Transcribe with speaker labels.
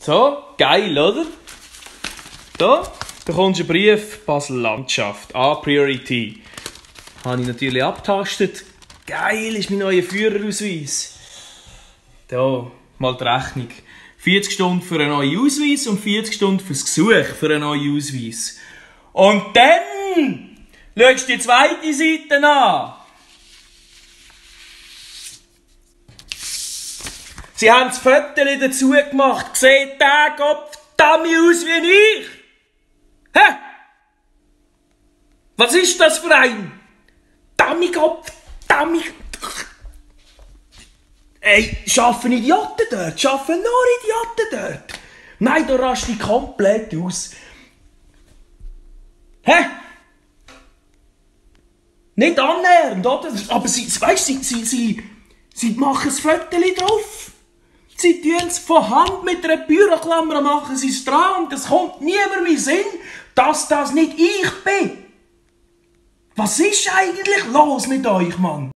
Speaker 1: So, geil, oder? Da bekommst du einen Brief, Basel Landschaft, A-Priority. Habe ich natürlich abgetastet. Geil, ist mein neuer Führerausweis. Da, mal die Rechnung. 40 Stunden für einen neuen Ausweis und 40 Stunden für das Gesuch für einen neuen Ausweis. Und dann schaust du die zweite Seite an. Sie haben das Foto dazu gemacht. Sieht der Gottverdammt aus wie ich? Hä? Was ist das für ein? Gottverdammt. Ey, schaffen Idioten dort? Schaffen nur Idioten dort? Nein, da raste ich komplett aus. Hä? Nicht annähernd, oder? Aber sie machen das Foto drauf. Sie tun es von Hand mit einer Büroklammer, machen sie es dran und es kommt niemand mehr in Sinn, dass das nicht ich bin. Was ist eigentlich los mit euch, Mann?